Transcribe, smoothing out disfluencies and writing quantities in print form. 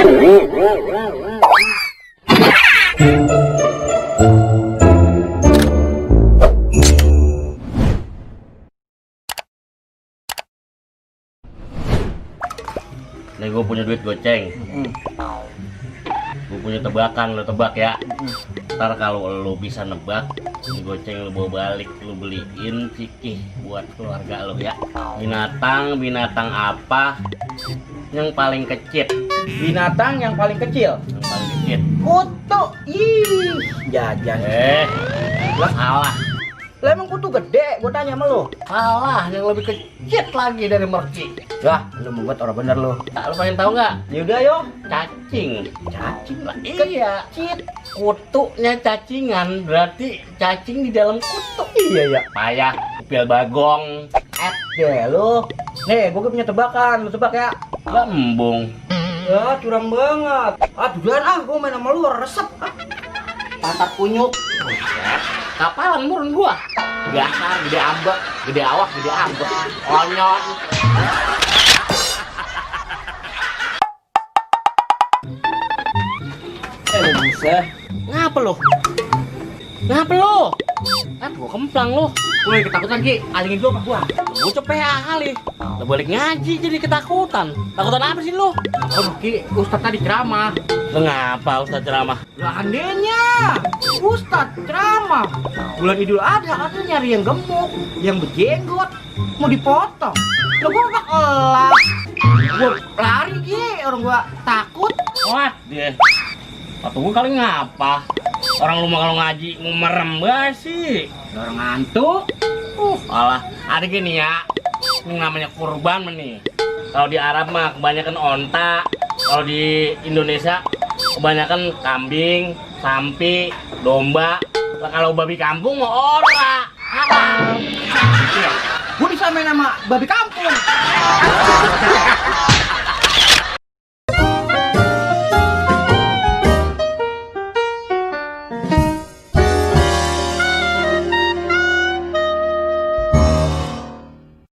Nih gue punya duit goceng. Gue punya tebakan, lo tebak ya. Ntar kalau lo bisa nebak, nih goceng lo bawa balik, lo beliin cikih buat keluarga lo ya. Binatang apa yang paling kecil? Binatang yang paling kecil. Yang paling kecil. Kutu. Ih, jajan. Lo salah. Lah emang kutu gede, gua tanya sama lu. Salah, yang lebih kecil lagi dari merki. Yah, lu membuat orang bener lu. Tak, lo pengen tahu nggak? Yaudah yo. Cacing. Cacing lah. Iya. Kecil. Kutunya cacingan, berarti cacing di dalam kutu. Iya ya. Payah, upil bagong. Deh lu. Nih, gua punya tebakan, lu tebak ya. Lembung. Ya, curang banget. Ah, tujuan gua main sama lu resep. Pantat kunyuk. Kapalan murun gua. Gasar, gede ambek, gede awak, gede ambek. Onyot. Buset. Ngapa lu? Ngapa lu? Kan gua kemplang lu. Woi, ketakutan Ki. Alingin gua apa gua? Gua cepet kali. Lu balik ngaji jadi ketakutan. Takutan apa sih lu? Oh, Ki, Ustadz tadi ceramah. Lu ngapa Ustaz ceramah? Lah andainya Ustadz ceramah bulan Idul Adha katanya nyari yang gemuk, yang berjenggot, mau dipotong. Lo gua nggak elah. Gua lari Ki, orang gua takut. Wah, dia. Atau gua kali ngapa? Orang rumah kalau ngaji mau merem gak sih? Orang ngantuk. Alah, ada gini ya. Ini namanya kurban nih. Kalau di Arab mah kebanyakan onta. Kalau di Indonesia kebanyakan kambing, sapi, domba. Lah kalau babi kampung mau ora. Haram. Gua disamain sama babi kampung.